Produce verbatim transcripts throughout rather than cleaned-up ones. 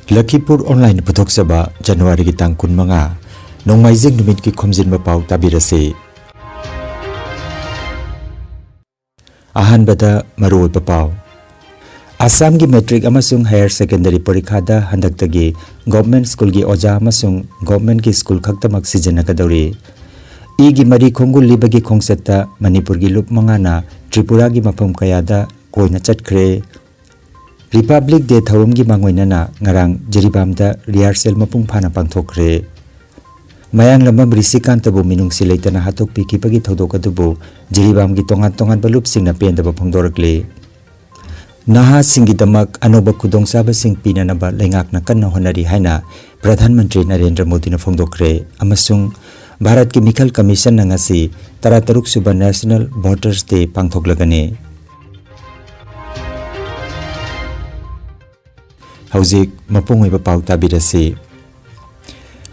ꯂꯈꯤꯄꯨꯔ online ꯄꯨꯊꯣꯛꯆꯕ ꯖꯅꯋꯥꯔꯤꯒꯤ ꯇꯥꯡ ꯀꯨꯟꯃꯉꯥ, ꯅꯣꯡꯃꯥꯏꯖꯤꯡ ꯅꯨꯃꯤꯠꯀꯤ ꯈꯣꯝꯖꯤꯟꯕ ꯄꯥꯎ ꯇꯥꯕꯤꯔꯁꯤ꯫ ꯑꯍꯥꯟꯕꯗ ꯃꯔꯨꯑꯣꯏꯕ ꯄꯥꯎ꯫ ꯑꯁꯥꯝꯒꯤ ꯃꯦꯇ꯭ꯔꯤꯛ ꯑꯃꯁꯨꯡ ꯍꯥꯌꯔ ꯁꯦꯀꯦꯟꯗꯔꯤ ꯄꯔꯤꯈꯥꯗ ꯍꯟꯗꯛꯇꯒꯤ ꯒꯣꯚꯔꯟꯃꯦꯟꯠ ꯁ꯭ꯀꯨꯜꯒꯤ ꯑꯣꯖꯥ ꯑꯃꯁꯨꯡ ꯒꯣꯚꯔꯟꯃꯦꯟꯠꯀꯤ ꯁ꯭ꯀꯨꯜ ꯈꯛꯇꯃꯛ ꯁꯤꯖꯤꯟꯅꯒꯗꯧꯔꯤ꯫ ꯏꯒꯤ ꯃꯔꯤ ꯈꯣꯡꯒꯨꯜꯂꯤꯕꯒꯤ ꯈꯣꯡꯆꯠꯇ ꯃꯅꯤꯄꯨꯔꯒꯤ ꯂꯨꯞ ꯃꯉꯥꯅ ꯇ꯭ꯔꯤꯄꯨꯔꯥꯒꯤ ꯃꯐꯝ ꯀꯌꯥꯗ ꯀꯣꯏꯅ ꯆꯠꯈ꯭ꯔꯦ꯫ ꯔꯤꯄꯕ꯭ꯂꯤꯛ ꯗꯦ ꯊꯧꯔꯝꯒꯤ ꯃꯥꯡꯑꯣꯏꯅꯅ ꯉꯔꯥꯡ ꯖꯤꯔꯤꯕꯥꯝꯗ ꯔꯤꯍꯥꯔꯁꯦꯜ ꯃꯄꯨꯡ ꯐꯥꯅ ꯄꯥꯡꯊꯣꯛꯈ꯭ꯔꯦ꯫ ꯃꯌꯥꯡꯂꯝꯕꯝ ꯔꯤꯁꯤꯀꯥꯟꯇꯕꯨ ꯃꯤꯅꯨꯡꯁꯤ ꯂꯩꯇꯅ ꯍꯥꯠꯇꯣꯛꯄꯤꯈꯤꯕꯒꯤ ꯊꯧꯗꯣꯛ ꯑꯗꯨꯕꯨ ꯖꯤꯔꯤꯕꯥꯝꯒꯤ ꯇꯣꯉꯥꯟ ꯇꯣꯉꯥꯟꯕ ꯂꯨꯞꯁꯤꯡꯅ ꯄꯦꯟꯗꯕ ꯐꯣꯡꯗꯣꯔꯛꯂꯤ꯫ ꯅꯍꯥꯁꯤꯡꯒꯤꯗꯃꯛ ꯑꯅꯧꯕ ꯈꯨꯗꯣꯡꯆꯥꯕꯁꯤꯡ ꯄꯤꯅꯅꯕ ꯂꯩꯉꯥꯛꯅ ꯀꯟꯅ ꯍꯣꯠꯅꯔꯤ ꯍꯥꯏꯅ ꯄ꯭ꯔꯙꯥꯟ ꯃꯟꯇ꯭ꯔꯤ ꯅꯔꯦꯟꯗ꯭ꯔ ꯃꯣꯗꯤꯅ ꯐꯣꯡꯗꯣꯛꯈ꯭ꯔꯦ ꯑꯃꯁꯨꯡ ꯚꯥꯔꯠꯀꯤ ꯃꯤꯈꯜ ꯀꯃꯤꯁꯟꯅ ꯉꯁꯤ ꯇꯔꯥꯇꯔꯨꯛ ꯁꯨꯕ ꯅꯦꯁꯅꯦꯜ ꯚꯣꯇꯔꯁ ꯗꯦ ꯄꯥꯡꯊꯣꯛꯂꯒꯅꯤ꯫ ꯍꯧꯖꯤꯛ ꯃꯄꯨꯡ ꯑꯣꯏꯕ ꯄꯥꯎ ꯇꯥꯕꯤꯔꯁꯤ꯫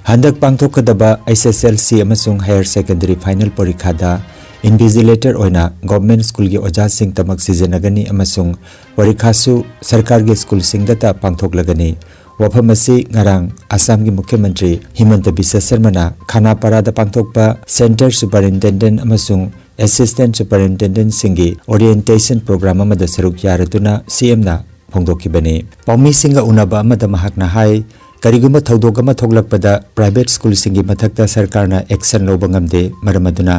ꯍꯟꯗꯛ ꯄꯥꯡꯊꯣꯛꯀꯗꯕ ꯑꯩꯆ ꯑꯦꯁ ꯑꯦꯜ ꯁꯤ ꯑꯃꯁꯨꯡ ꯍꯥꯌꯔ ꯁꯦꯀꯦꯟꯗꯔꯤ ꯐꯥꯏꯅꯦꯜ ꯄꯔꯤꯈꯥꯗ ꯏꯟꯚꯤꯖꯤꯂꯦꯇꯔ ꯑꯣꯏꯅ ꯒꯣꯚꯔꯟꯃꯦꯟꯠ ꯁ꯭ꯀꯨꯜꯒꯤ ꯑꯣꯖꯥꯁꯤꯡ ꯇꯃꯛ ꯁꯤꯖꯤꯟꯅꯒꯅꯤ ꯑꯃꯁꯨꯡ ꯄꯔꯤꯈꯥꯁꯨ ꯁꯔꯀꯥꯔꯒꯤ ꯁ꯭ꯀꯨꯜꯁꯤꯡꯗꯇ ꯄꯥꯡꯊꯣꯛꯂꯒꯅꯤ꯫ ꯋꯥꯐꯝ ꯑꯁꯤ ꯉꯔꯥꯡ ꯑꯁꯥꯝꯒꯤ ꯃꯨꯈ꯭ꯌ ꯃꯟꯇ꯭ꯔꯤ ꯍꯤꯃꯟꯇ ꯕꯤꯁ꯭ꯋ ꯁꯔꯃꯅ ꯈꯥꯅꯥꯄꯥꯔꯥꯗ ꯄꯥꯡꯊꯣꯛꯄ ꯁꯦꯟꯇꯔ ꯁꯨꯄꯔꯤꯟꯇꯦꯟꯗꯦꯟꯠ ꯑꯃꯁꯨꯡ ꯑꯦꯁꯤꯁ꯭ꯇꯦꯟꯠ ꯁꯨꯄꯔꯤꯟꯇꯦꯟꯗꯦꯟꯠꯁꯤꯡꯒꯤ ꯑꯣꯔꯤꯌꯦꯟꯇꯦꯁꯟ ꯄ꯭ꯔꯣꯒ꯭ꯔꯥꯝ ꯑꯃꯗ ꯁꯔꯨꯛ ꯌꯥꯔꯗꯨꯅ ꯁꯤ ꯑꯦꯝꯅ ꯐꯣꯡꯗꯣꯛꯈꯤꯕꯅꯤ꯫ ꯄꯥꯎꯃꯤꯁꯤꯡꯒ ꯎꯅꯕ ꯑꯃꯗ ꯃꯍꯥꯛꯅ ꯍꯥꯏ, ꯀꯔꯤꯒꯨꯝꯕ ꯊꯧꯗꯣꯛ ꯑꯃ ꯊꯣꯛꯂꯛꯄꯗ ꯄ꯭ꯔꯥꯏꯚꯦꯠ ꯁ꯭ꯀꯨꯜꯁꯤꯡꯒꯤ ꯃꯊꯛꯇ ꯁꯔꯀꯥꯔꯅ ꯑꯦꯛꯁꯟ ꯂꯧꯕ ꯉꯝꯗꯦ꯫ ꯃꯔꯝ ꯑꯗꯨꯅ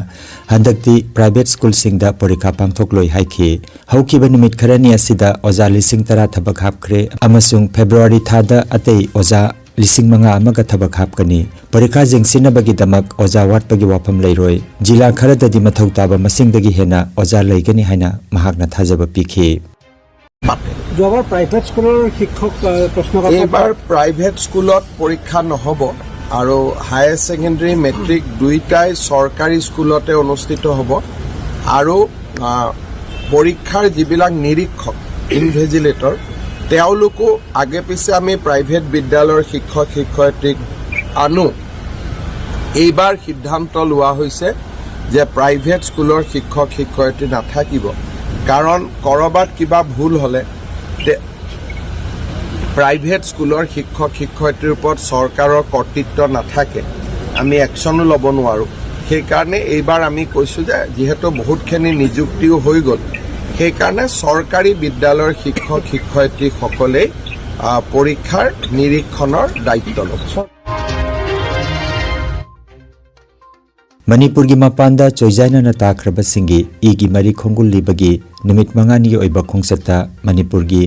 ꯍꯟꯗꯛꯇꯤ ꯄ꯭ꯔꯥꯏꯚꯦꯠ ꯁ꯭ꯀꯨꯜꯁꯤꯡꯗ ꯄꯔꯤꯈꯥ ꯄꯥꯡꯊꯣꯛꯂꯣꯏ ꯍꯥꯏꯈꯤ꯫ ꯍꯧꯈꯤꯕ ꯅꯨꯃꯤꯠ ꯈꯔꯅꯤ ꯑꯁꯤꯗ ꯑꯣꯖꯥ ꯂꯤꯁꯤꯡ ꯇꯔꯥ ꯊꯕꯛ ꯍꯥꯞꯈ꯭ꯔꯦ ꯑꯃꯁꯨꯡ ꯐꯦꯕ꯭ꯔꯨꯋꯥꯔꯤ ꯊꯥꯗ ꯑꯇꯩ ꯑꯣꯖꯥ ꯂꯤꯁꯤꯡ ꯃꯉꯥ ꯑꯃꯒ ꯊꯕꯛ ꯍꯥꯞꯀꯅꯤ꯫ ꯄꯔꯤꯈꯥ ꯌꯦꯡꯁꯤꯟꯅꯕꯒꯤꯗꯃꯛ ꯑꯣꯖꯥ ꯋꯥꯠꯄꯒꯤ ꯋꯥꯐꯝ ꯂꯩꯔꯣꯏ꯫ ꯖꯤꯂꯥ ꯈꯔꯗꯗꯤ ꯃꯊꯧ ꯇꯥꯕ ꯃꯁꯤꯡꯗꯒꯤ ꯍꯦꯟꯅ ꯑꯣꯖꯥ ꯂꯩꯒꯅꯤ ꯍꯥꯏꯅ ꯃꯍꯥꯛꯅ ꯊꯥꯖꯕ ꯄꯤꯈꯤ꯫ যোৱাবাৰ প্ৰাইভেট স্কুলৰ শিক্ষক, আহ, প্ৰশ্ন কাকত এইবাৰ প্ৰাইভেট স্কুলত পৰীক্ষা নহ'ব আৰু হায়াৰ ছেকেণ্ডেৰী, মেট্ৰিক দুইটাই চৰকাৰী স্কুলতে অনুষ্ঠিত হ'ব। আৰু, আহ, পৰীক্ষাৰ যিবিলাক নিৰীক্ষক, ইনভিজিলেটৰ, তেওঁলোকো আগে পিছে আমি প্ৰাইভেট বিদ্যালয়ৰ শিক্ষক শিক্ষয়িত্ৰীক আনো। এইবাৰ সিদ্ধান্ত লোৱা হৈছে যে প্ৰাইভেট স্কুলৰ শিক্ষক শিক্ষয়িত্ৰী নাথাকিব, কাৰণ ক'ৰবাত কিবা ভুল হ'লে তে-, প্ৰাইভেট স্কুলৰ শিক্ষক শিক্ষয়িত্ৰীৰ ওপৰত চৰকাৰৰ কৰ্তৃত্ব নাথাকে, আমি একশ্যনো ল'ব নোৱাৰোঁ। সেইকাৰণে এইবাৰ আমি কৈছোঁ যে যিহেতু বহুতখিনি নিযুক্তিও হৈ গ'ল, সেইকাৰণে চৰকাৰী বিদ্যালয়ৰ শিক্ষক শিক্ষয়িত্ৰীসকলেই আহ, পৰীক্ষাৰ নিৰীক্ষণৰ দায়িত্ব ল'ব। ꯃꯅꯤꯄꯨꯔꯒꯤ ꯃꯄꯥꯟꯗ ꯆꯣꯏꯖꯥꯏꯅꯅ ꯇꯥꯈ꯭ꯔꯕꯁꯤꯡꯒꯤ ꯏꯒꯤ ꯃꯔꯤ ꯈꯣꯡꯒꯨꯜꯂꯤꯕꯒꯤ ꯅꯨꯃꯤꯠ ꯃꯉꯥꯅꯤꯒꯤ ꯑꯣꯏꯕ ꯈꯣꯡꯆꯠꯇ ꯃꯅꯤꯄꯨꯔꯒꯤ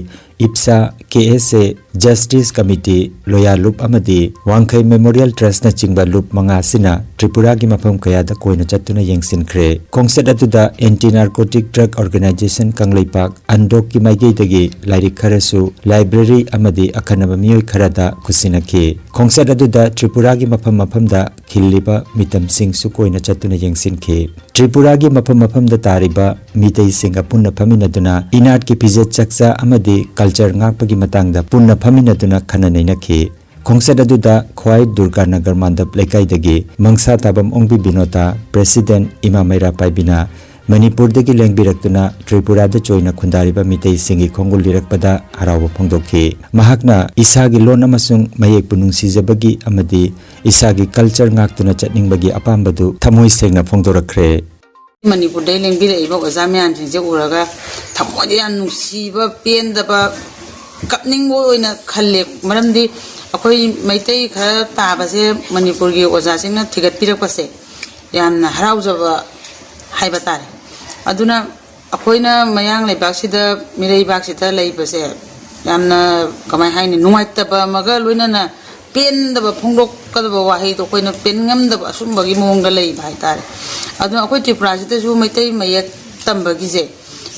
ꯏꯞꯁꯥ, ꯀꯦ ꯑꯦꯁ ꯑꯦ, ꯖꯁꯇꯤꯁ ꯀꯃꯤꯇꯤ, ꯂꯣꯌꯥ ꯂꯨꯞ ꯑꯃꯗꯤ ꯋꯥꯡꯈꯩ ꯃꯦꯃꯣꯔꯤꯌꯦꯜ ꯇ꯭ꯔꯁꯅꯆꯤꯡꯕ ꯂꯨꯞ ꯃꯉꯥ ꯑꯁꯤꯅ ꯇ꯭ꯔꯤꯄꯨꯔꯥꯒꯤ ꯃꯐꯝ ꯀꯌꯥꯗ ꯀꯣꯏꯅ ꯆꯠꯇꯨꯅ ꯌꯦꯡꯁꯤꯟꯈ꯭ꯔꯦ꯫ ꯈꯣꯡꯆꯠ ꯑꯗꯨꯗ ꯑꯦꯟꯇꯤ ꯅꯥꯔꯀꯣꯇꯤꯛ ꯗ꯭ꯔꯒ ꯑꯣꯔꯒꯅꯥꯏꯖꯦꯁꯟ ꯀꯪꯂꯩꯄꯥꯛ, ꯑꯟꯗꯣꯛꯀꯤ ꯃꯥꯏꯀꯩꯗꯒꯤ ꯂꯥꯏꯔꯤꯛ ꯈꯔꯁꯨ, ꯂꯥꯏꯕ꯭ꯔꯦꯔꯤ ꯑꯃꯗꯤ ꯑꯈꯟꯅꯕ ꯃꯤꯑꯣꯏ ꯈꯔꯗ ꯈꯨꯠꯁꯤꯟꯅꯈꯤ꯫ ꯈꯣꯡꯆꯠ ꯑꯗꯨꯗ ꯇ꯭ꯔꯤꯄꯨꯔꯥꯒꯤ ꯃꯐꯝ ꯃꯐꯝꯗ ꯈꯤꯜꯂꯤꯕ ꯃꯤꯇꯝꯁꯤꯡꯁꯨ ꯀꯣꯏꯅ ꯆꯠꯇꯨꯅ ꯌꯦꯡꯁꯤꯟꯈꯤ꯫ ꯇ꯭ꯔꯤꯄꯨꯔꯥꯒꯤ ꯃꯐꯝ ꯃꯐꯝꯗ ꯇꯥꯔꯤꯕ ꯃꯤꯇꯩꯁꯤꯡꯒ ꯄꯨꯟꯅ ꯐꯝꯃꯤꯟꯅꯗꯨꯅ ꯏꯅꯥꯠꯀꯤ ꯐꯤꯖꯦꯠ ꯆꯥꯛꯆꯥ ꯑꯃꯗꯤ ꯀꯜꯆꯔ ꯉꯥꯛꯄꯒꯤ ꯃꯇꯥꯡꯗ ꯄꯨꯟꯅ ꯐꯝꯃꯤꯟꯅꯗꯨꯅ ꯈꯟꯅ ꯅꯩꯅꯈꯤ꯫ ꯈꯣꯡꯆꯠ ꯑꯗꯨꯗ ꯈ꯭ꯋꯥꯏ ꯗꯨꯔꯒꯥꯅꯒꯔ ꯃꯥꯟꯗꯞ ꯂꯩꯀꯥꯏꯗꯒꯤ ꯃꯪꯁꯥ ꯇꯥꯕꯝ ꯑꯣꯡꯕꯤ ꯕꯤꯅꯣꯇꯥ, ꯄ꯭ꯔꯦꯁꯤꯗꯦꯟꯠ ꯏꯃꯥ ꯃꯩꯔꯥ ꯄꯥꯏꯕꯤꯅ ꯃꯅꯤꯄꯨꯔꯗꯒꯤ ꯂꯦꯡꯕꯤꯔꯛꯇꯨꯅ ꯇ꯭ꯔꯤꯄꯨꯔꯥꯗ ꯆꯣꯏꯅ ꯈꯨꯟꯗꯥꯔꯤꯕ ꯃꯤꯇꯩꯁꯤꯡꯒꯤ ꯈꯣꯡꯒꯨꯜ ꯂꯤꯔꯛꯄꯗ ꯍꯔꯥꯎꯕ ꯐꯣꯡꯗꯣꯛꯈꯤ꯫ ꯃꯍꯥꯛꯅ ꯏꯁꯥꯒꯤ ꯂꯣꯟ ꯑꯃꯁꯨꯡ ꯃꯌꯦꯛꯄꯨ ꯅꯨꯡꯁꯤꯖꯕꯒꯤ ꯑꯃꯗꯤ ꯏꯁꯥꯒꯤ ꯀꯜꯆꯔ ꯉꯥꯛꯇꯨꯅ ꯆꯠꯅꯤꯡꯕꯒꯤ ꯑꯄꯥꯝꯕꯗꯨ ꯊꯃꯣꯏ ꯁꯦꯡꯅ ꯐꯣꯡꯗꯣꯔꯛꯈ꯭ꯔꯦ꯫ ꯃꯅꯤꯄꯨꯔꯗꯩ ꯂꯦꯡꯕꯤꯔꯛꯏꯕ ꯑꯣꯖꯥ ꯃꯌꯥꯝꯁꯤꯡꯁꯦ ꯎꯔꯒ ꯊꯃꯣꯏꯗ ꯌꯥꯝ ꯅꯨꯡꯁꯤꯕ, ꯄꯦꯟꯗꯕ, ꯀꯞꯅꯤꯡꯕ ꯑꯣꯏꯅ ꯈꯜꯂꯦ꯫ ꯃꯔꯝꯗꯤ ꯑꯩꯈꯣꯏ ꯃꯩꯇꯩ ꯈꯔ ꯇꯥꯕꯁꯦ ꯃꯅꯤꯄꯨꯔꯒꯤ ꯑꯣꯖꯥꯁꯤꯡꯅ ꯊꯤꯒꯠꯄꯤꯔꯛꯄꯁꯦ ꯌꯥꯝꯅ ꯍꯔꯥꯎꯖꯕ ꯍꯥꯏꯕ ꯇꯥꯔꯦ꯫ ꯑꯗꯨꯅ ꯑꯩꯈꯣꯏꯅ ꯃꯌꯥꯡ ꯂꯩꯕꯥꯛꯁꯤꯗ, ꯃꯤꯔꯩꯕꯥꯛꯁꯤꯗ ꯂꯩꯕꯁꯦ ꯌꯥꯝꯅ, ꯀꯃꯥꯏ ꯍꯥꯏꯅꯤ, ꯅꯨꯡꯉꯥꯏꯇꯕ ꯑꯃꯒ ꯂꯣꯏꯅꯅ ꯄꯦꯟꯗꯕ ꯐꯣꯡꯗꯣꯛꯀꯗꯕ ꯋꯥꯍꯩꯗꯣ ꯑꯩꯈꯣꯏꯅ ꯄꯦꯟ ꯉꯝꯗꯕ ꯑꯁꯨꯝꯕꯒꯤ ꯃꯑꯣꯡꯗ ꯂꯩꯕ ꯍꯥꯏꯇꯥꯔꯦ꯫ ꯑꯗꯨꯅ ꯑꯩꯈꯣꯏ ꯇ꯭ꯔꯤꯄꯨꯔꯥꯁꯤꯗꯁꯨ ꯃꯩꯇꯩ ꯃꯌꯦꯛ ꯇꯝꯕꯒꯤꯁꯦ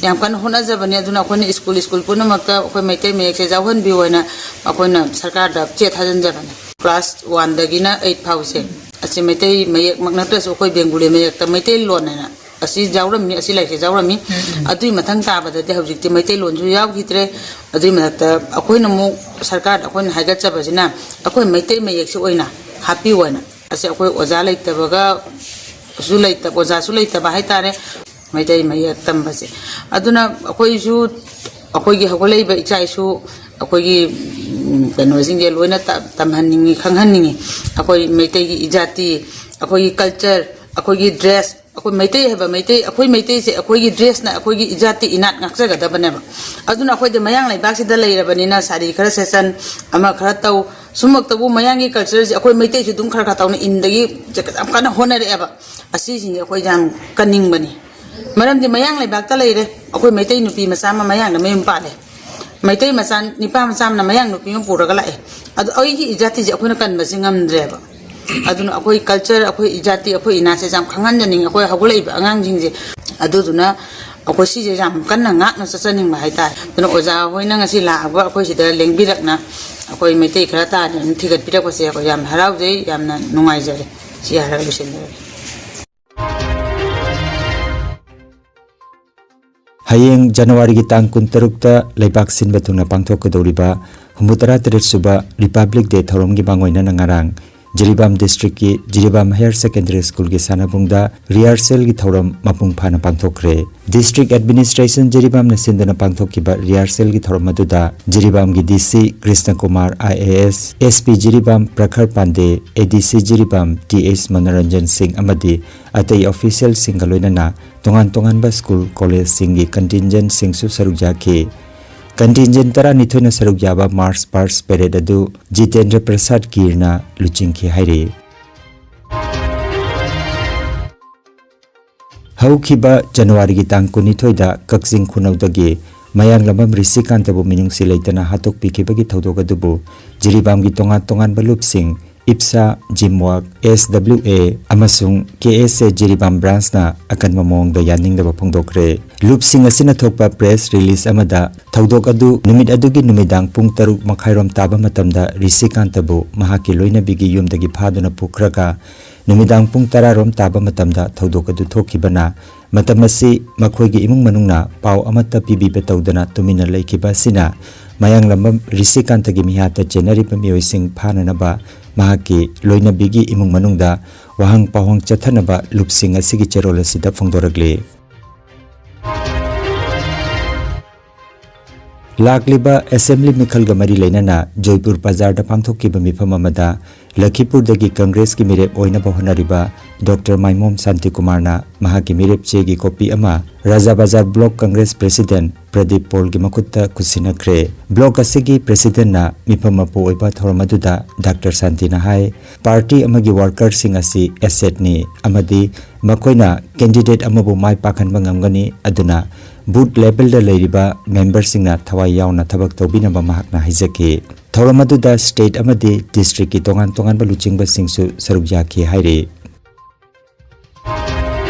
ꯌꯥꯝ ꯀꯟꯅ ꯍꯣꯠꯅꯖꯕꯅꯤ꯫ ꯑꯗꯨꯅ ꯑꯩꯈꯣꯏꯅ ꯁ꯭ꯀꯨꯜ, ꯁ꯭ꯀꯨꯜ ꯄꯨꯝꯅꯃꯛꯇ ꯑꯩꯈꯣꯏ ꯃꯩꯇꯩ ꯃꯌꯦꯛꯁꯦ ꯌꯥꯎꯍꯟꯕꯤꯌꯨ ꯍꯥꯏꯅ ꯑꯩꯈꯣꯏꯅ ꯁꯔꯀꯥꯔꯗ ꯆꯦ ꯊꯥꯖꯤꯟꯖꯕꯅꯤ꯫ ꯀ꯭ꯂꯥꯁ ꯋꯥꯟꯗꯒꯤꯅ ꯑꯩꯠ ꯐꯥꯎꯁꯦ ꯑꯁꯤ ꯃꯩꯇꯩ ꯃꯌꯦꯛꯃꯛ ꯅꯠꯇ꯭ꯔꯁꯨ ꯑꯩꯈꯣꯏ ꯕꯦꯡꯒꯨꯂꯤ ꯃꯌꯦꯛꯇ ꯃꯩꯇꯩꯂꯣꯟ ꯍꯥꯏꯅ ꯑꯁꯤ ꯌꯥꯎꯔꯝꯃꯤ, ꯑꯁꯤ ꯂꯥꯏꯔꯤꯛꯁꯦ ꯌꯥꯎꯔꯝꯃꯤ꯫ ꯎꯝ, ꯎꯝ꯫ ꯑꯗꯨꯒꯤ ꯃꯊꯪ ꯇꯥꯕꯗꯗꯤ ꯍꯧꯖꯤꯛꯇꯤ ꯃꯩꯇꯩꯂꯣꯟꯁꯨ ꯌꯥꯎꯈꯤꯗ꯭ꯔꯦ꯫ ꯑꯗꯨꯒꯤ ꯃꯊꯛꯇ ꯑꯩꯈꯣꯏꯅ ꯑꯃꯨꯛ ꯁꯔꯀꯥꯔꯗ ꯑꯩꯈꯣꯏꯅ ꯍꯥꯏꯒꯠꯆꯕꯁꯤꯅ ꯑꯩꯈꯣꯏ ꯃꯩꯇꯩ ꯃꯌꯦꯛꯁꯦ ꯑꯣꯏꯅ ꯍꯥꯞꯄꯤꯌꯨ ꯍꯥꯏꯅ꯫ ꯑꯁꯤ ꯑꯩꯈꯣꯏ ꯑꯣꯖꯥ ꯂꯩꯇꯕꯒ ꯁꯨ ꯂꯩꯇꯕ, ꯑꯣꯖꯥꯁꯨ ꯂꯩꯇꯕ ꯍꯥꯏꯇꯥꯔꯦ, ꯃꯩꯇꯩ ꯃꯌꯦꯛ ꯇꯝꯕꯁꯦ꯫ ꯑꯗꯨꯅ ꯑꯩꯈꯣꯏꯁꯨ, ꯑꯩꯈꯣꯏꯒꯤ ꯍꯧꯒꯠꯂꯛꯏꯕ ꯏꯆꯥ ꯏꯁꯨ, ꯑꯩꯈꯣꯏꯒꯤ ꯎꯝ, ꯀꯩꯅꯣꯁꯤꯡꯁꯦ ꯂꯣꯏꯅ ꯇ-, ꯇꯝꯍꯟꯅꯤꯡꯉꯤ, ꯈꯪꯍꯟꯅꯤꯡꯉꯤ꯫ ꯑꯩꯈꯣꯏ ꯃꯩꯇꯩꯒꯤ ꯏꯖꯥꯇꯤ, ꯑꯩꯈꯣꯏꯒꯤ culture, ꯑꯩꯈꯣꯏꯒꯤ dress, ꯑꯩꯈꯣꯏ ꯃꯩꯇꯩ ꯍꯥꯏꯕ ꯃꯩꯇꯩ, ꯑꯩꯈꯣꯏ ꯃꯩꯇꯩꯁꯦ ꯑꯩꯈꯣꯏꯒꯤ dressꯅ ꯑꯩꯈꯣꯏꯒꯤ ꯏꯖꯥꯇꯤ ꯏꯅꯥꯠ ꯉꯥꯛꯆꯒꯗꯕꯅꯦꯕ꯫ ꯑꯗꯨꯅ ꯑꯩꯈꯣꯏꯗꯤ ꯃꯌꯥꯡ ꯂꯩꯕꯥꯛꯁꯤꯗ ꯂꯩꯔꯕꯅꯤꯅ ꯁꯥꯔꯤ ꯈꯔ ꯁꯦꯠꯆꯟ, ꯑꯃ ꯈꯔ ꯇꯧ, ꯁꯨꯝꯃꯛꯇꯕꯨ ꯃꯌꯥꯡꯒꯤ cultureꯁꯦ ꯑꯩꯈꯣꯏ ꯃꯩꯇꯩꯁꯨ ꯑꯗꯨꯝ ꯈꯔ ꯈꯔ ꯇꯧꯅ ꯏꯟꯗꯒꯤ ꯌꯥꯝ ꯀꯟꯅ ꯍꯣꯠꯅꯔꯛꯑꯦꯕ꯫ ꯑꯁꯤꯁꯤꯡꯁꯦ ꯑꯩꯈꯣꯏ ꯌꯥꯝ ꯀꯟꯅꯤꯡꯕꯅꯤ꯫ ꯃꯔꯝꯗꯤ ꯃꯌꯥꯡ ꯂꯩꯕꯥꯛꯇ ꯂꯩꯔꯦ, ꯑꯩꯈꯣꯏ ꯃꯩꯇꯩ ꯅꯨꯄꯤ ꯃꯆꯥ ꯑꯃ ꯃꯌꯥꯡꯗ ꯃꯌꯨꯝ ꯄꯥꯜꯂꯦ꯫ ꯃꯩꯇꯩ ꯃꯆꯥ, ꯅꯤꯄꯥ ꯃꯆꯥ ꯑꯃꯅ ꯃꯌꯥꯡ ꯅꯨꯄꯤ ꯑꯃ ꯄꯨꯔꯒ ꯂꯥꯛꯑꯦ꯫ ꯑꯗꯣ ꯑꯩꯒꯤ ꯏꯖꯥꯇꯤꯁꯦ ꯑꯩꯈꯣꯏꯅ ꯀꯟꯕꯁꯦ ꯉꯝꯗ꯭ꯔꯦꯕ꯫ ꯑꯗꯨꯅ ꯑꯩꯈꯣꯏ culture, ꯑꯩꯈꯣꯏ ꯏꯖꯥꯇꯤ, ꯑꯩꯈꯣꯏ ꯏꯅꯥꯠꯁꯦ ꯌꯥꯝ ꯈꯪꯍꯟꯖꯅꯤꯡꯉꯤ ꯑꯩꯈꯣꯏ ꯍꯧꯒꯠꯂꯛꯏꯕ ꯑꯉꯥꯡꯁꯤꯡꯁꯦ꯫ ꯑꯗꯨꯗꯨꯅ ꯑꯩꯈꯣꯏ ꯁꯤꯁꯦ ꯌꯥꯝ ꯀꯟꯅ ꯉꯥꯛꯅ ꯆꯠꯆꯅꯤꯡꯕ ꯍꯥꯏꯇꯥꯔꯦ꯫ ꯑꯗꯨꯅ ꯑꯣꯖꯥ ꯍꯣꯏꯅ ꯉꯁꯤ ꯂꯥꯛꯑꯒ ꯑꯩꯈꯣꯏ ꯁꯤꯗ ꯂꯦꯡꯕꯤꯔꯛꯅ ꯑꯩꯈꯣꯏ ꯃꯩꯇꯩ ꯈꯔ ꯇꯥꯅ ꯑꯗꯨꯝ ꯊꯤꯒꯠꯄꯤꯔꯛꯄꯁꯦ ꯑꯩꯈꯣꯏ ꯌꯥꯝ ꯍꯔꯥꯎꯖꯩ, ꯌꯥꯝꯅ ꯅꯨꯡꯉꯥꯏꯖꯔꯦ꯫ ꯁꯤ ꯍꯥꯏꯔꯒ ꯂꯣꯏꯁꯤꯟꯖꯔꯒꯦ꯫ ꯍꯌꯦꯡ ꯖꯅꯋꯥꯔꯤꯒꯤ ꯇꯥꯡ ꯀꯨꯟꯇꯔꯨꯛꯇ ꯂꯩꯕꯥꯛ ꯁꯤꯟꯕ ꯊꯨꯡꯅ ꯄꯥꯡꯊꯣꯛꯀꯗꯧꯔꯤꯕ ꯍꯨꯝꯐꯨꯇꯔꯥ ꯇꯔꯦꯠ ꯁꯨꯕ Republic Day ꯊꯧꯔꯝꯒꯤ ꯃꯥꯡꯑꯣꯏꯅꯅ ꯉꯔꯥꯡ ꯖꯤꯔꯤꯕꯥꯝ districtꯀꯤ ꯖꯤꯔꯤꯕꯥꯝ Higher Secondary Schoolꯒꯤ ꯁꯥꯟꯅꯕꯨꯡꯗ rehearsalꯒꯤ ꯊꯧꯔꯝ ꯃꯄꯨꯡ ꯐꯥꯅ ꯄꯥꯡꯊꯣꯛꯈ꯭ꯔꯦ꯫ District Administration ꯖꯤꯔꯤꯕꯥꯝꯅ ꯁꯤꯟꯗꯨꯅ ꯄꯥꯡꯊꯣꯛꯈꯤꯕ rehearsalꯒꯤ ꯊꯧꯔꯝ ꯑꯗꯨꯗ ꯖꯤꯔꯤꯕꯥꯝꯒꯤ DC Krishna Kumar IAS, SP Jiribam ꯄ꯭ꯔꯈꯔ ꯄꯥꯟꯗꯦ, ADC ꯖꯤꯔꯤꯕꯥꯝ TH ꯃꯅꯣꯔꯟꯖꯟ ꯁꯤꯡ ꯑꯃꯗꯤ ꯑꯇꯩ officialꯁꯤꯡꯒ ꯂꯣꯏꯅꯅ ꯇꯣꯉꯥꯟ ꯇꯣꯉꯥꯟꯕ school collegeꯁꯤꯡꯒꯤ contingentꯁꯤꯡꯁꯨ ꯁꯔꯨꯛ ꯌꯥꯈꯤ꯫ Contingent ꯇꯔꯥꯅꯤꯊꯣꯏꯅ ꯁꯔꯨꯛ ꯌꯥꯕ March Past Parade ꯑꯗꯨ ꯖꯤꯇꯦꯟꯗ꯭ꯔ ꯄ꯭ꯔꯁꯥꯗ ꯒꯤꯔꯅ ꯂꯨꯆꯤꯡꯈꯤ ꯍꯥꯏꯔꯤ꯫ ꯍꯧꯈꯤꯕ ꯖꯅꯋꯥꯔꯤꯒꯤ ꯇꯥꯡ ꯀꯨꯟꯅꯤꯊꯣꯏꯗ ꯀꯛꯆꯤꯡ ꯈꯨꯅꯧꯗꯒꯤ ꯃꯌꯥꯡꯂꯝꯕꯝ ꯔꯤꯁꯤꯀꯥꯟꯇꯕꯨ ꯃꯤꯅꯨꯡꯁꯤ ꯂꯩꯇꯅ ꯍꯥꯠꯇꯣꯛꯄꯤꯈꯤꯕꯒꯤ ꯊꯧꯗꯣꯛ ꯑꯗꯨꯕꯨ ꯖꯤꯔꯤꯕꯥꯝꯒꯤ ꯇꯣꯉꯥꯟ ꯇꯣꯉꯥꯟꯕ ꯂꯨꯞꯁꯤꯡ, ꯏꯞꯁꯥ, ꯖꯤꯝꯋꯥꯛ, SWA ꯑꯃꯁꯨꯡ KSA ꯖꯤꯔꯤꯕꯥꯝ branchꯅ ꯑꯀꯟꯕ ꯃꯑꯣꯡꯗ ꯌꯥꯅꯤꯡꯗꯕ ꯐꯣꯡꯗꯣꯛꯈ꯭ꯔꯦ꯫ ꯂꯨꯞꯁꯤꯡ ꯑꯁꯤꯅ ꯊꯣꯛꯄ press release ꯑꯃꯗ ꯊꯧꯗꯣꯛ ꯑꯗꯨ ꯅꯨꯃꯤꯠ ꯑꯗꯨꯒꯤ ꯅꯨꯃꯤꯗꯥꯡ ꯄꯨꯡ ꯇꯔꯨꯛ ꯃꯈꯥꯏꯔꯣꯝ ꯇꯥꯕ ꯃꯇꯝꯗ ꯔꯤꯁꯤꯀꯥꯟꯇꯕꯨ ꯃꯍꯥꯛꯀꯤ ꯂꯣꯏꯅꯕꯤꯒꯤ ꯌꯨꯝꯗꯒꯤ ꯐꯥꯗꯨꯅ ꯄꯨꯈ꯭ꯔꯒ ꯅꯨꯃꯤꯗꯥꯡ ꯄꯨꯡ ꯇꯔꯥꯔꯣꯝ ꯇꯥꯕ ꯃꯇꯝꯗ ꯊꯧꯗꯣꯛ ꯑꯗꯨ ꯊꯣꯛꯈꯤꯕꯅ ꯃꯇꯝ ꯑꯁꯤ ꯃꯈꯣꯏꯒꯤ ꯏꯃꯨꯡ ꯃꯅꯨꯡꯅ ꯄꯥꯎ ꯑꯃꯠꯇ ꯄꯤꯕꯤꯕ ꯇꯧꯗꯅ ꯇꯨꯃꯤꯟꯅ ꯂꯩꯈꯤꯕ ꯑꯁꯤꯅ ꯃꯌꯥꯡꯂꯝꯕꯝ ꯔꯤꯁꯤꯀꯥꯟꯇꯒꯤ ꯃꯤꯍꯥꯠꯇ ꯆꯦꯟꯅꯔꯤꯕ ꯃꯤꯑꯣꯏꯁꯤꯡ ꯐꯥꯅꯅꯕ ꯃꯍꯥꯛꯀꯤ ꯂꯣꯏꯅꯕꯤꯒꯤ ꯏꯃꯨꯡ ꯃꯅꯨꯡꯗ ꯋꯥꯍꯪ ꯄꯥꯎꯍꯪ ꯆꯠꯊꯅꯕ ꯂꯨꯞꯁꯤꯡ ꯑꯁꯤꯒꯤ ꯆꯦꯔꯣꯜ ꯑꯁꯤꯗ ꯐꯣꯡꯗꯣꯔꯛꯂꯤ꯫ ꯂꯥꯛꯂꯤꯕ ꯑꯦꯁꯦꯝꯕ꯭ꯂꯤ ꯃꯤꯈꯜꯒ ꯃꯔꯤ ꯂꯩꯅꯅ ꯖꯣꯏꯄꯨꯔ ꯕꯖꯥꯔꯗ ꯄꯥꯡꯊꯣꯛꯈꯤꯕ ꯃꯤꯐꯝ ꯑꯃꯗ ꯂꯈꯤꯄꯨꯔꯗꯒꯤ ꯀꯪꯒ꯭ꯔꯦꯁꯀꯤ ꯃꯤꯔꯦꯞ ꯑꯣꯏꯅꯕ ꯍꯣꯠꯅꯔꯤꯕ ꯗꯣꯛꯇꯔ ꯃꯥꯏꯃꯣꯝ ꯁꯥꯟꯇꯤꯀꯨꯃꯥꯔꯅ ꯃꯍꯥꯛꯀꯤ ꯃꯤꯔꯦꯞ ꯆꯦꯒꯤ ꯀꯣꯄꯤ ꯑꯃ ꯔꯥꯖꯥ ꯕꯖꯥꯔ ꯕ꯭ꯂꯣꯛ ꯀꯪꯒ꯭ꯔꯦꯁ ꯄ꯭ꯔꯦꯁꯤꯗꯦꯟꯠ ꯄ꯭ꯔꯗꯤꯞ ꯄꯣꯜꯒꯤ ꯃꯈꯨꯠꯇ ꯈꯨꯠꯁꯤꯟꯅꯈ꯭ꯔꯦ꯫ ꯕ꯭ꯂꯣꯛ ꯑꯁꯤꯒꯤ ꯄ꯭ꯔꯦꯁꯤꯗꯦꯟꯠꯅ ꯃꯤꯐꯝ ꯃꯄꯨ ꯑꯣꯏꯕ ꯊꯧꯔꯝ ꯑꯗꯨꯗ ꯗꯥꯛꯇꯔ ꯁꯥꯟꯇꯤꯅ ꯍꯥꯏ, ꯄꯥꯔꯇꯤ ꯑꯃꯒꯤ ꯋꯥꯔꯀꯔꯁꯤꯡ ꯑꯁꯤ ꯑꯦꯁꯦꯠꯅꯤ ꯑꯃꯗꯤ ꯃꯈꯣꯏꯅ ꯀꯦꯟꯗꯤꯗꯦꯠ ꯑꯃꯕꯨ ꯃꯥꯏ ꯄꯥꯛꯍꯟꯕ ꯉꯝꯒꯅꯤ, ꯑꯗꯨꯅ ꯕꯨꯊ ꯂꯦꯚꯦꯜꯗ ꯂꯩꯔꯤꯕ ꯃꯦꯝꯕꯔꯁꯤꯡꯅ ꯊꯋꯥꯏ ꯌꯥꯎꯅ ꯊꯕꯛ ꯇꯧꯕꯤꯅꯕ ꯃꯍꯥꯛꯅ ꯍꯥꯏꯖꯈꯤ꯫ ꯊꯧꯔꯝ ꯑꯗꯨꯗ ꯁ꯭ꯇꯦꯠ ꯑꯃꯗꯤ ꯗꯤꯁꯇ꯭ꯔꯤꯛꯀꯤ ꯇꯣꯉꯥꯟ ꯇꯣꯉꯥꯟꯕ ꯂꯨꯆꯤꯡꯕꯁꯤꯡꯁꯨ ꯁꯔꯨꯛ ꯌꯥꯈꯤ ꯍꯥꯏꯔꯤ꯫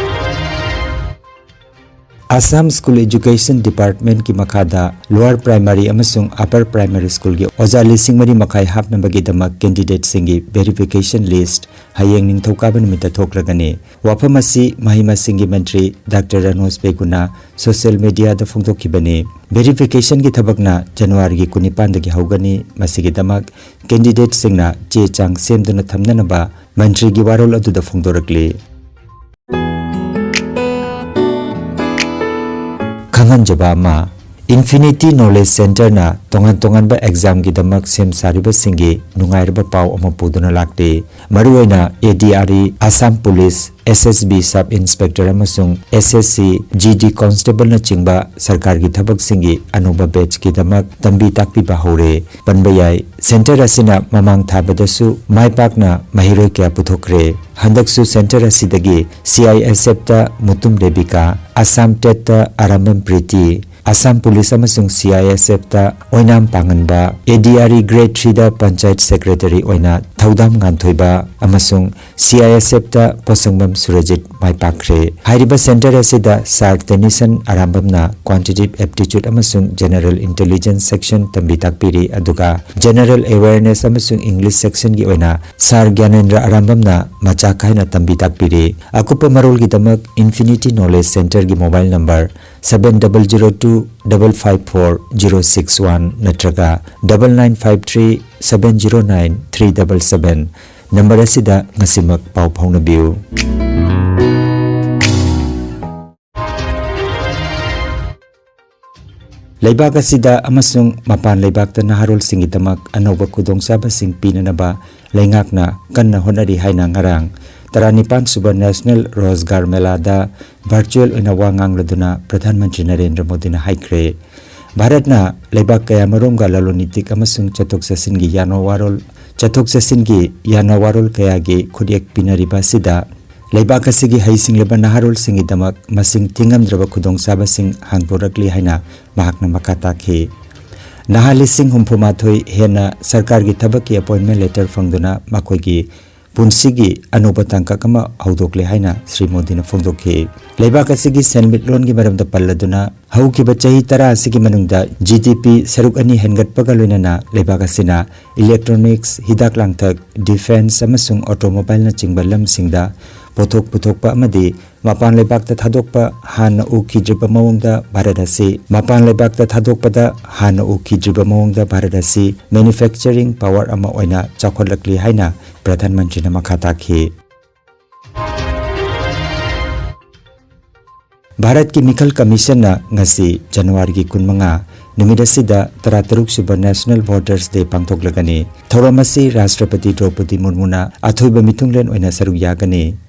ꯑꯁꯥꯝ ꯁ꯭ꯀꯨꯜ ꯑꯦꯖꯨꯀꯦꯁꯟ ꯗꯤꯄꯥꯔꯠꯃꯦꯟꯠꯀꯤ ꯃꯈꯥꯗ ꯂꯣꯋꯔ ꯄ꯭ꯔꯥꯏꯃꯥꯔꯤ ꯑꯃꯁꯨꯡ ꯑꯄꯔ ꯄ꯭ꯔꯥꯏꯃꯥꯔꯤ ꯁ꯭ꯀꯨꯜꯒꯤ ꯑꯣꯖꯥ ꯂꯤꯁꯤꯡ ꯃꯔꯤ ꯃꯈꯥꯏ ꯍꯥꯞꯅꯕꯒꯤꯗꯃꯛ ꯀꯦꯟꯗꯤꯗꯦꯠꯁꯤꯡꯒꯤ ꯚꯦꯔꯤꯐꯤꯀꯦꯁꯟ ꯂꯤꯁ꯭ꯠ ꯍꯌꯦꯡ ꯅꯤꯡꯊꯧꯀꯥꯕ ꯅꯨꯃꯤꯠꯇ ꯊꯣꯛꯂꯒꯅꯤ꯫ ꯋꯥꯐꯝ ꯑꯁꯤ ꯃꯍꯩ ꯃꯁꯤꯡꯒꯤ ꯃꯟꯇ꯭ꯔꯤ ꯗꯥꯛꯇꯔ ꯔꯅꯣꯖ ꯄꯦꯒꯨꯅ ꯁꯣꯁꯤꯌꯦꯜ ꯃꯤꯗꯤꯌꯥꯗ ꯐꯣꯡꯗꯣꯛꯈꯤꯕꯅꯤ꯫ ꯚꯦꯔꯤꯐꯤꯀꯦꯁꯟꯒꯤ ꯊꯕꯛꯅ ꯖꯅꯋꯥꯔꯤꯒꯤ ꯀꯨꯟꯅꯤꯄꯥꯟꯗꯒꯤ ꯍꯧꯒꯅꯤ꯫ ꯃꯁꯤꯒꯤꯗꯃꯛ ꯀꯦꯟꯗꯤꯗꯦꯠꯁꯤꯡꯅ ꯆꯦ ꯆꯥꯡ ꯁꯦꯝꯗꯨꯅ ꯊꯝꯅꯅꯕ ꯃꯟꯇ꯭ꯔꯤꯒꯤ ꯋꯥꯔꯣꯜ ꯑꯗꯨꯗ ꯐꯣꯡꯗꯣꯔꯛꯂꯤ꯫ ꯈꯪꯍꯟꯖꯕ ꯑꯃ, ꯏꯟꯐꯤꯅꯤꯇꯤ ꯅꯣꯂꯦꯖ ꯁꯦꯟꯇꯔꯅ ꯇꯣꯉꯥꯟ ꯇꯣꯉꯥꯟꯕ ꯑꯦꯛꯖꯥꯝꯒꯤꯗꯃꯛ ꯁꯦꯝ ꯁꯥꯔꯤꯕꯁꯤꯡꯒꯤ ꯅꯨꯡꯉꯥꯏꯔꯕ ꯄꯥꯎ ꯑꯃ ꯄꯨꯗꯨꯅ ꯂꯥꯛꯂꯤ꯫ ꯃꯔꯨꯑꯣꯏꯅ A D R E, Assam police, S S B sub inspector ꯑꯃꯁꯨꯡ ꯑꯦꯁ ꯑꯦꯁ ꯁꯤ, ꯖꯤ ꯗꯤ ꯀꯣꯟꯁꯇꯦꯕꯜꯅꯆꯤꯡꯕ ꯁꯔꯀꯥꯔꯒꯤ ꯊꯕꯛꯁꯤꯡꯒꯤ ꯑꯅꯧꯕ ꯕꯦꯆꯀꯤꯗꯃꯛ ꯇꯝꯕꯤ ꯇꯥꯛꯄꯤꯕ ꯍꯧꯔꯦ꯫ ꯄꯟꯕ ꯌꯥꯏ, ꯁꯦꯟꯇꯔ ꯑꯁꯤꯅ ꯃꯃꯥꯡ ꯊꯥꯕꯗꯁꯨ ꯃꯥꯏ ꯄꯥꯛꯅ ꯃꯍꯩꯔꯣꯏ ꯀꯌꯥ ꯄꯨꯊꯣꯛꯈ꯭ꯔꯦ꯫ ꯍꯟꯗꯛꯁꯨ ꯁꯦꯟꯇꯔ ꯑꯁꯤꯗꯒꯤ ꯁꯤ ꯑꯥꯏ ꯑꯦꯁ ꯑꯦꯐꯇ ꯃꯨꯇꯨꯝ ꯔꯦꯕꯤꯀꯥ, ꯑꯁꯥꯝ ꯇꯦꯠꯇ ꯑꯔꯥꯝꯕꯝ ꯄ꯭ꯔꯤꯇꯤ, ꯑꯁꯥꯝ ꯄꯨꯂꯤꯁ ꯑꯃꯁꯨꯡ ꯁꯤ ꯑꯥꯏ ꯑꯦꯁ ꯑꯦꯐꯇ ꯑꯣꯏꯅꯥꯝ ꯄꯥꯡꯉꯟꯕ, A D R E grade third panchayat secretary ꯑꯣꯏꯅ ꯊꯧꯗꯥꯝ ꯉꯥꯟꯊꯣꯏꯕ ꯑꯃꯁꯨꯡ ꯁꯤ ꯑꯥꯏ ꯑꯦꯁ ꯑꯦꯐꯇ ꯄꯣꯠꯁꯪꯕꯝ ꯁꯨꯔꯖꯤꯠ ꯃꯥꯏ ꯄꯥꯛꯈ꯭ꯔꯦ꯫ ꯍꯥꯏꯔꯤꯕ ꯁꯦꯟꯇꯔ ꯑꯁꯤꯗ ꯁꯥꯔ ꯇꯦꯅꯤꯁꯟ ꯑꯔꯥꯝꯕꯝꯅ ꯀ꯭ꯋꯥꯟꯇꯤꯇꯤꯚ ꯑꯦꯞꯇꯤꯆꯨꯠ ꯑꯃꯁꯨꯡ ꯖꯦꯅꯔꯦꯜ ꯏꯟꯇꯦꯂꯤꯖꯦꯟꯁ ꯁꯦꯛꯁꯟ ꯇꯝꯕꯤ ꯇꯥꯛꯄꯤꯔꯤ, ꯑꯗꯨꯒ ꯖꯦꯅꯔꯦꯜ ꯑꯦꯋꯦꯌꯔꯅꯦꯁ ꯑꯃꯁꯨꯡ ꯏꯪꯂꯤꯁ ꯁꯦꯛꯁꯟꯒꯤ ꯑꯣꯏꯅ ꯁꯥꯔ ꯒ꯭ꯌꯥꯅꯦꯟꯗ꯭ꯔ ꯑꯔꯥꯝꯕꯝꯅ ꯃꯆꯥꯛ ꯈꯥꯏꯅ ꯇꯝꯕꯤ ꯇꯥꯛꯄꯤꯔꯤ꯫ ꯑꯀꯨꯞꯄ ꯃꯔꯣꯜꯒꯤꯗꯃꯛ ꯏꯟꯐꯤꯅꯤꯇꯤ ꯅꯣꯂꯦꯖ ꯁꯦꯟꯇꯔꯒꯤ mobile number seven double zero two double five four zero six one ꯅꯠꯇ꯭ꯔꯒ double nine five three seven zero nine three double seven number ꯑꯁꯤꯗ ꯉꯁꯤꯃꯛ ꯄꯥꯎ ꯐꯥꯎꯅꯕꯤꯌꯨ꯫ ꯂꯩꯕꯥꯛ ꯑꯁꯤꯗ ꯑꯃꯁꯨꯡ ꯃꯄꯥꯟ ꯂꯩꯕꯥꯛꯇ ꯅꯍꯥꯔꯣꯜꯁꯤꯡꯒꯤꯗꯃꯛ ꯑꯅꯧꯕ ꯈꯨꯗꯣꯡꯆꯥꯕꯁꯤꯡ ꯄꯤꯅꯅꯕ ꯂꯩꯉꯥꯛꯅ ꯀꯟꯅ ꯍꯣꯠꯅꯔꯤ ꯍꯥꯏꯅ ꯉꯔꯥꯡ ꯇꯔꯥꯅꯤꯄꯥꯟ ꯁꯨꯕ National Rozgar Mela ꯗ virtual ꯑꯣꯏꯅ ꯋꯥ ꯉꯥꯡꯂꯗꯨꯅ ꯄ꯭ꯔꯙꯥꯟ ꯃꯟꯇ꯭ꯔꯤ ꯅꯔꯦꯟꯗ꯭ꯔ ꯃꯣꯗꯤꯅ ꯍꯥꯏꯈ꯭ꯔꯦ꯫ ꯚꯥꯔꯠꯅ ꯂꯩꯕꯥꯛ ꯀꯌꯥꯃꯔꯣꯝꯒ ꯂꯂꯣꯟ ꯏꯇꯤꯛ ꯑꯃꯁꯨꯡ ꯆꯠꯊꯣꯛ ꯆꯠꯁꯤꯟꯒꯤ ꯌꯥꯅ ꯋꯥꯔꯣꯜ, ꯆꯠꯊꯣꯛ ꯆꯠꯁꯤꯟꯒꯤ ꯌꯥꯅ ꯋꯥꯔꯣꯜ ꯀꯌꯥꯒꯤ ꯈꯨꯠꯌꯦꯛ ꯄꯤꯅꯔꯤꯕ ꯑꯁꯤꯗ ꯂꯩꯕꯥꯛ ꯑꯁꯤꯒꯤ ꯍꯩꯁꯤꯡꯂꯕ ꯅꯍꯥꯔꯣꯜꯁꯤꯡꯒꯤꯗꯃꯛ ꯃꯁꯤꯡ ꯊꯤꯉꯝꯗ꯭ꯔꯕ ꯈꯨꯗꯣꯡꯆꯥꯕꯁꯤꯡ ꯍꯥꯡꯗꯣꯔꯛꯂꯤ ꯍꯥꯏꯅ ꯃꯍꯥꯛꯅ ꯃꯈꯥ ꯇꯥꯈꯤ꯫ ꯅꯍꯥ ꯂꯤꯁꯤꯡ ꯍꯨꯝꯐꯨ ꯃꯥꯊꯣꯏ ꯍꯦꯟꯅ ꯁꯔꯀꯥꯔꯒꯤ ꯊꯕꯛꯀꯤ appointment letter ꯐꯪꯗꯨꯅ ꯃꯈꯣꯏꯒꯤ ꯄꯨꯟꯁꯤꯒꯤ ꯑꯅꯧꯕ ꯇꯥꯡꯀꯛ ꯑꯃ ꯍꯧꯗꯣꯛꯂꯦ ꯍꯥꯏꯅ ꯁ꯭ꯔꯤ ꯃꯣꯗꯤꯅ ꯐꯣꯡꯗꯣꯛꯈꯤ꯫ ꯂꯩꯕꯥꯛ ꯑꯁꯤꯒꯤ ꯁꯦꯟꯃꯤꯠꯂꯣꯟꯒꯤ ꯃꯔꯝꯗ ꯄꯜꯂꯗꯨꯅ, ꯍꯧꯈꯤꯕ ꯆꯍꯤ ꯇꯔꯥ ꯑꯁꯤꯒꯤ ꯃꯅꯨꯡꯗ G D P ꯁꯔꯨꯛ ꯑꯅꯤ ꯍꯦꯟꯒꯠꯄꯒ ꯂꯣꯏꯅꯅ ꯂꯩꯕꯥꯛ ꯑꯁꯤꯅ electronics, ꯍꯤꯗꯥꯛ ꯂꯥꯡꯊꯛ, defence ꯑꯃꯁꯨꯡ automobileꯅꯆꯤꯡꯕ ꯂꯝꯁꯤꯡꯗ ꯄꯣꯠꯊꯣꯛ ꯄꯨꯊꯣꯛꯄ ꯑꯃꯗꯤ ꯃꯄꯥꯟ ꯂꯩꯕꯥꯛꯇ ꯊꯥꯗꯣꯛꯄ ꯍꯥꯟꯅ ꯎꯈꯤꯗ꯭ꯔꯤꯕ ꯃꯑꯣꯡꯗ ꯚꯥꯔꯠ ꯑꯁꯤ, ꯃꯄꯥꯟ ꯂꯩꯕꯥꯛꯇ ꯊꯥꯗꯣꯛꯄꯗ ꯍꯥꯟꯅ ꯎꯈꯤꯗ꯭ꯔꯤꯕ ꯃꯑꯣꯡꯗ ꯚꯥꯔꯠ ꯑꯁꯤ manufacturing power ꯑꯃ ꯑꯣꯏꯅ ꯆꯥꯎꯈꯠꯂꯛꯂꯤ ꯍꯥꯏꯅ ꯄ꯭ꯔꯙꯥꯟ ꯃꯟꯇ꯭ꯔꯤꯅ ꯃꯈꯥ ꯇꯥꯈꯤ꯫ ꯚꯥꯔꯠꯀꯤ ꯃꯤꯈꯜ ꯀꯃꯤꯁꯟꯅ ꯉꯁꯤ ꯖꯅꯋꯥꯔꯤꯒꯤ ꯀꯨꯟꯃꯉꯥ ꯅꯨꯃꯤꯠ ꯑꯁꯤꯗ ꯇꯔꯥꯇꯔꯨꯛ ꯁꯨꯕ National Voters Day ꯄꯥꯡꯊꯣꯛꯂꯒꯅꯤ꯫ ꯊꯧꯔꯝ ꯑꯁꯤ ꯔꯥꯁꯇ꯭ꯔꯄꯇꯤ ꯗ꯭ꯔꯧꯄꯗꯤ ꯃꯨꯔꯃꯨꯅ ꯑꯊꯣꯏꯕ ꯃꯤꯊꯨꯡꯂꯦꯟ ꯑꯣꯏꯅ ꯁꯔꯨꯛ ꯌꯥꯒꯅꯤ꯫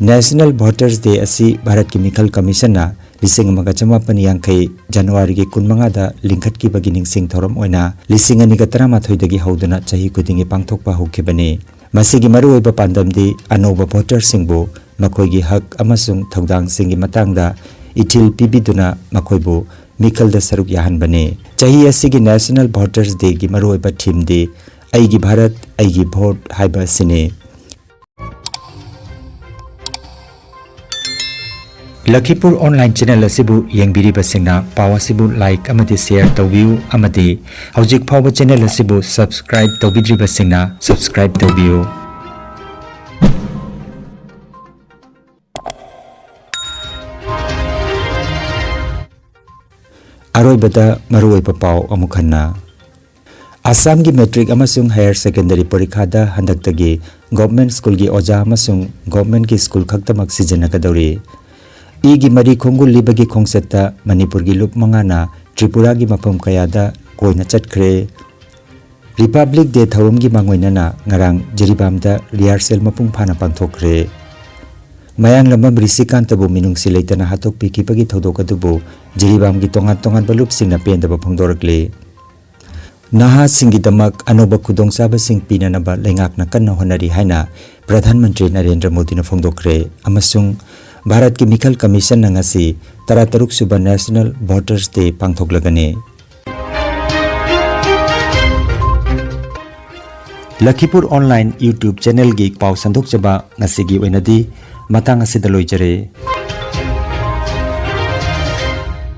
National Voters Day ꯑꯁꯤ ꯚꯥꯔꯠꯀꯤ ꯃꯤꯈꯜ ꯀꯃꯤꯁꯟꯅ ꯂꯤꯁꯤꯡ ꯑꯃꯒ ꯆꯃꯥꯄꯟ ꯌꯥꯡꯈꯩ ꯖꯅꯋꯥꯔꯤꯒꯤ ꯀꯨꯟꯃꯉꯥꯗ ꯂꯤꯡꯈꯠꯈꯤꯕꯒꯤ ꯅꯤꯡꯁꯤꯡ ꯊꯧꯔꯝ ꯑꯣꯏꯅ ꯂꯤꯁꯤꯡ ꯑꯅꯤꯒ ꯇꯔꯥꯃꯥꯊꯣꯏꯗꯒꯤ ꯍꯧꯗꯨꯅ ꯆꯍꯤ ꯈꯨꯗꯤꯡꯒꯤ ꯄꯥꯡꯊꯣꯛꯄ ꯍꯧꯈꯤꯕꯅꯤ꯫ ꯃꯁꯤꯒꯤ ꯃꯔꯨꯑꯣꯏꯕ ꯄꯥꯟꯗꯝꯗꯤ ꯑꯅꯧꯕ ꯚꯣꯇꯔꯁꯤꯡꯕꯨ ꯃꯈꯣꯏꯒꯤ ꯍꯛ ꯑꯃꯁꯨꯡ ꯊꯧꯗꯥꯡꯁꯤꯡꯒꯤ ꯃꯇꯥꯡꯗ ꯏꯊꯤꯜ ꯄꯤꯕꯤꯗꯨꯅ ꯃꯈꯣꯏꯕꯨ ꯃꯤꯈꯜꯗ ꯁꯔꯨꯛ ꯌꯥꯍꯟꯕꯅꯤ꯫ ꯆꯍꯤ ꯑꯁꯤꯒꯤ National Voters Dayꯒꯤ ꯃꯔꯨꯑꯣꯏꯕ themeꯗꯤ "ꯑꯩꯒꯤ ꯚꯥꯔꯠ, ꯑꯩꯒꯤ ꯚꯣꯠ" ꯍꯥꯏꯕ ꯑꯁꯤꯅꯤ꯫ ꯂꯈꯤꯄꯨꯔ online channel ꯑꯁꯤꯕꯨ ꯌꯦꯡꯕꯤꯔꯤꯕꯁꯤꯡꯅ ꯄꯥꯎ ꯑꯁꯤꯕꯨ like ꯑꯃꯗꯤ share ꯇꯧꯕꯤꯌꯨ, ꯑꯃꯗꯤ ꯍꯧꯖꯤꯛ ꯐꯥꯎꯕ channel ꯑꯁꯤꯕꯨ subscribe ꯇꯧꯕꯤꯗ꯭ꯔꯤꯕꯁꯤꯡꯅ subscribe ꯇꯧꯕꯤꯌꯨ꯫ ꯑꯔꯣꯏꯕꯗ ꯃꯔꯨꯑꯣꯏꯕ ꯄꯥꯎ ꯑꯃꯨꯛ ꯍꯟꯅ꯫ ꯑꯁꯥꯝꯒꯤ matric ꯑꯃꯁꯨꯡ higher secondary ꯄꯔꯤꯈꯥꯗ ꯍꯟꯗꯛꯇꯒꯤ government schoolꯒꯤ ꯑꯣꯖꯥ ꯑꯃꯁꯨꯡ governmentꯀꯤ school ꯈꯛꯇꯃꯛ ꯁꯤꯖꯤꯟꯅꯒꯗꯧꯔꯤ꯫ ꯏꯒꯤ ꯃꯔꯤ ꯈꯣꯡꯒꯨꯜꯂꯤꯕꯒꯤ ꯈꯣꯡꯆꯠꯇ ꯃꯅꯤꯄꯨꯔꯒꯤ ꯂꯨꯞ ꯃꯉꯥꯅ ꯇ꯭ꯔꯤꯄꯨꯔꯥꯒꯤ ꯃꯐꯝ ꯀꯌꯥꯗ ꯀꯣꯏꯅ ꯆꯠꯈ꯭ꯔꯦ꯫ ꯔꯤꯄꯕ꯭ꯂꯤꯛ ꯗꯦ ꯊꯧꯔꯝꯒꯤ ꯃꯥꯡꯑꯣꯏꯅꯅ ꯉꯔꯥꯡ ꯖꯤꯔꯤꯕꯥꯝꯗ ꯔꯤꯍꯥꯔꯁꯦꯜ ꯃꯄꯨꯡ ꯐꯥꯅ ꯄꯥꯡꯊꯣꯛꯈ꯭ꯔꯦ꯫ ꯃꯌꯥꯡꯂꯝꯕꯝ ꯔꯤꯁꯤꯀꯥꯟꯇꯕꯨ ꯃꯤꯅꯨꯡꯁꯤ ꯂꯩꯇꯅ ꯍꯥꯠꯇꯣꯛꯄꯤꯈꯤꯕꯒꯤ ꯊꯧꯗꯣꯛ ꯑꯗꯨꯕꯨ ꯖꯤꯔꯤꯕꯥꯝꯒꯤ ꯇꯣꯉꯥꯟ ꯇꯣꯉꯥꯟꯕ ꯂꯨꯞꯁꯤꯡꯅ ꯄꯦꯟꯗꯕ ꯐꯣꯡꯗꯣꯔꯛꯂꯤ꯫ ꯅꯍꯥꯁꯤꯡꯒꯤꯗꯃꯛ ꯑꯅꯧꯕ ꯈꯨꯗꯣꯡꯆꯥꯕꯁꯤꯡ ꯄꯤꯅꯅꯕ ꯂꯩꯉꯥꯛꯅ ꯀꯟꯅ ꯍꯣꯠꯅꯔꯤ ꯍꯥꯏꯅ ꯄ꯭ꯔꯙꯥꯟ ꯃꯟꯇ꯭ꯔꯤ ꯅꯔꯦꯟꯗ꯭ꯔ ꯃꯣꯗꯤꯅ ꯐꯣꯡꯗꯣꯛꯈ꯭ꯔꯦ꯫ ꯑꯃꯁꯨꯡ ꯚꯥꯔꯠꯀꯤ ꯃꯤꯈꯜ ꯀꯃꯤꯁꯟꯅ ꯉꯁꯤ ꯇꯔꯥꯇꯔꯨꯛ ꯁꯨꯕ National Voters Day ꯄꯥꯡꯊꯣꯛꯂꯒꯅꯤ꯫ ꯂꯈꯤꯄꯨꯔ ꯑꯣꯟꯂꯥꯏꯟ YouTube ꯆꯦꯅꯦꯜꯒꯤ ꯄꯥꯎ ꯁꯟꯗꯣꯛꯆꯕ ꯉꯁꯤꯒꯤ ꯑꯣꯏꯅꯗꯤ ꯃꯇꯥꯡ ꯑꯁꯤꯗ ꯂꯣꯏꯖꯔꯦ꯫